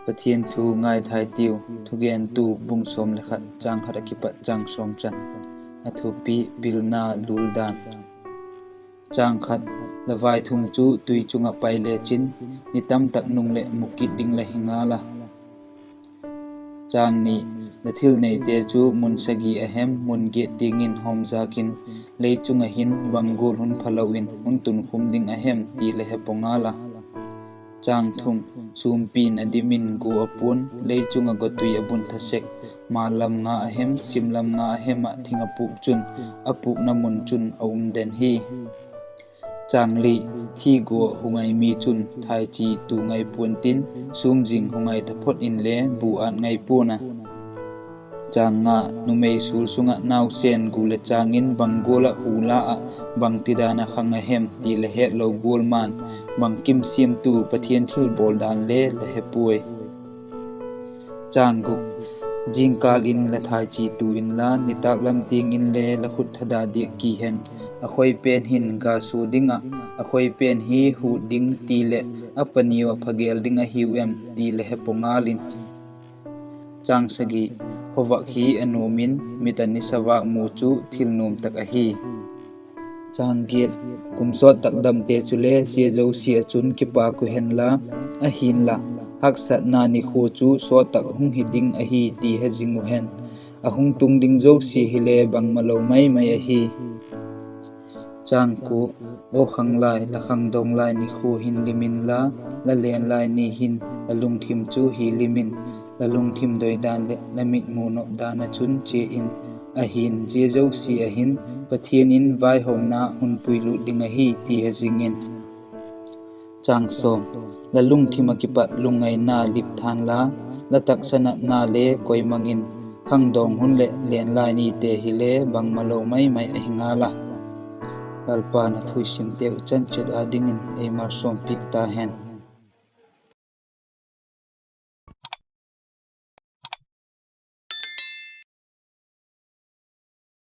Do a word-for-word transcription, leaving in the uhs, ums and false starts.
Pathian thu ngaithai tiu. Thugentu bung sawm le khat, chang khat a kipat chang sawm chan. A thupi: Pilna lul dan. Chang khat: La vaithum chu tui chung ah pai lechin, ni tam tak nung leh mu kit ding la hi ngal a. Chang ni: La thil neite chu mun sagi a hem, mun giat tiang in hawmzak in, lei chung ah hin bang gual hun phalo in hun tunkhum ding a hem ti la he pua ngal a. Chang thum: Sûmpi'n a dim in gua a pua'n, lei chung ah gawtui a bun tha sek, mal lam nga a hem, sim lam nga a hem ah thing a pûk chun, a pûkna mun chun a um den hi. Chang li: Thi gua hu ngai mi chun thaichi tu ngai pua'n tin, sûm zing hu ngai taphot inle bu ât ngai pua'n a. Chang nga: Numei sul sung ah nausen gu leh chang in bang gual ah hu la ah, bangtidan a khang a hem ti la hetlo gual ma'n, bangkim siamtu Pathian thilbawl dan le la he puai. Chang guk: Jingkal in la thaichi tu inla, nitâk lam tiang inle la khut thada diak ki hen. A khoi pen hin ga sua ding ah, a khoi pen hi hut ding ti leh, a paniu ah phagel ding ahiu em ti la he pua ngal in. Chang sagi: Khawvak hi a nuam in, mit a nisa vâk mu chu thil nuam tak ahi. Chang giat: Kum sawt tak damte chule zia zosia ah chun kipâk u henla, ahi'n la, haksatna nikhua chu sawt tak hung hi ding ahi ti he zing u hen. A hung tung ding zosia hile bangmalo mai mai ahi. Chang kua: Aw khang lai, la khangdawng lai nikhua hin lim inla, la len lai ni hin la lungthim chu hi lim in, la lungthim doi dan leh la mitmu nop dan ah chun chia in; ahi'n, zia zosia ah hin Pathian in vaihawmna hun puilut ding ahi ti he zing in. Chang sawm: La lungthim ah kipat lungngaina lip than la, la taksa natna le koi mang in; khangdawng hun leh len lai nite hile bangmalo mai mai ahi ngal a. Lalpa'n a thu i simteu chan chiat â dingin ei malsawmpiak ta hen.